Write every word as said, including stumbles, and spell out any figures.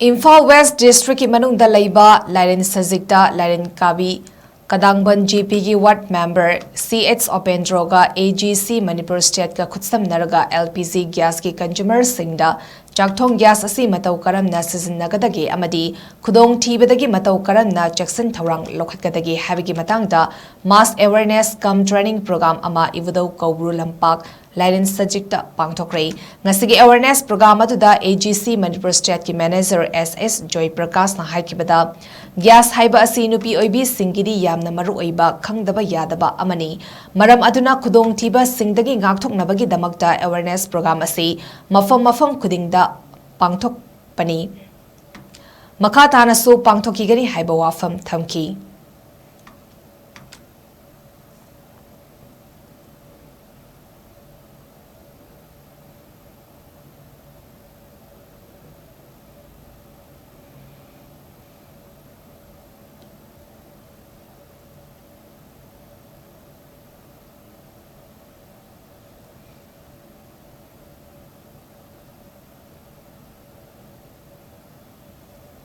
Imphal west ꯗꯤꯁꯇ꯭ꯔꯤꯛꯀꯤ ꯃꯅꯨꯡꯗ ꯂꯩꯕ ꯂꯥꯏꯔꯦꯟ ꯁꯖꯤꯛꯇ ꯂꯥꯏꯔꯦꯟ ꯀꯥꯕꯤ ꯀꯗꯥꯡꯕꯟ ꯖꯤ ꯄꯤꯒꯤ ꯋꯥꯔꯗ ꯃꯦꯝꯕꯔ ꯁꯤ ꯑꯦꯆ ꯎꯄꯦꯟꯗ꯭ꯔꯣꯒ ꯑꯦ ꯖꯤ ꯁꯤ ꯃꯅꯤꯄꯨꯔ ꯁ꯭ꯇꯦꯠꯀ ꯈꯨꯠꯁꯝꯅꯔꯒ ꯑꯦꯜ ꯄꯤ ꯖꯤ ꯒ꯭ꯌꯥꯁꯀꯤ ꯀꯟꯖꯨꯃꯔꯁꯤꯡꯗ ꯆꯥꯛꯊꯣꯡ ꯒ꯭ꯌꯥꯁ ꯑꯁꯤ ꯃꯇꯧ ꯀꯔꯝꯅ ꯁꯤꯖꯤꯟꯅꯒꯗꯒꯦ ꯑꯃꯗꯤ ꯈꯨꯗꯣꯡꯊꯤꯕꯗꯒꯤ ꯃꯇꯧ ꯀꯔꯝꯅ ꯆꯦꯛꯁꯤꯟ ꯊꯧꯔꯥꯡ ꯂꯧꯈꯠꯀꯗꯒꯦ ꯍꯥꯏꯕꯒꯤ ꯃꯇꯥꯡꯗ ꯃꯥꯁ ꯑꯦꯋꯦꯔꯅꯦꯁ ꯀꯝ ꯇ꯭ꯔꯦꯅꯤꯡ ꯄ꯭ꯔꯣꯒ꯭ꯔꯥꯝ ꯑꯃ ꯏꯕꯨꯙꯧ ꯀꯧꯕ꯭ꯔꯨ ꯂꯝꯄꯥꯛ ꯂꯥꯏꯔꯦꯟ ꯁꯖꯤꯛꯇ ꯄꯥꯡꯊꯣꯛꯈ꯭ꯔꯦ꯫ ꯉꯁꯤꯒꯤ ꯑꯦꯋꯦꯔꯅꯦꯁ ꯄ꯭ꯔꯣꯒ꯭ꯔꯥꯝ ꯑꯗꯨꯗ ꯑꯦ ꯖꯤ ꯁꯤ ꯃꯅꯤꯄꯨꯔ ꯁ꯭ꯇꯦꯠꯀꯤ ꯃꯦꯅꯦꯖꯔ ꯑꯦꯁ ꯑꯦꯁ ꯖꯣꯏ ꯄ꯭ꯔꯀꯥꯁꯅ ꯍꯥꯏꯈꯤꯕꯗ, ꯒ꯭ꯌꯥꯁ ꯍꯥꯏꯕ ꯑꯁꯤ ꯅꯨꯄꯤ ꯑꯣꯏꯕꯤꯁꯤꯡꯒꯤꯗꯤ ꯌꯥꯝꯅ ꯃꯔꯨꯑꯣꯏꯕ ꯈꯪꯗꯕ ꯌꯥꯗꯕ ꯑꯃꯅꯤ꯫ ꯃꯔꯝ ꯑꯗꯨꯅ ꯈꯨꯗꯣꯡꯊꯤꯕꯁꯤꯡꯗꯒꯤ ꯉꯥꯛꯊꯣꯛꯅꯕꯒꯤꯗꯃꯛꯇ ꯑꯦꯋꯦꯔꯅꯦꯁ ꯄ꯭ꯔꯣꯒ꯭ꯔꯥꯝ ꯑꯁꯤ ꯃꯐꯝ ꯃꯐꯝ ꯈꯨꯗꯤꯡꯗ ꯄꯥꯡꯊꯣꯛꯄꯅꯤ꯫ ꯃꯈꯥ ꯇꯥꯅꯁꯨ ꯄꯥꯡꯊꯣꯛꯈꯤꯒꯅꯤ ꯍꯥꯏꯕ ꯋꯥꯐꯝ ꯊꯝꯈꯤ꯫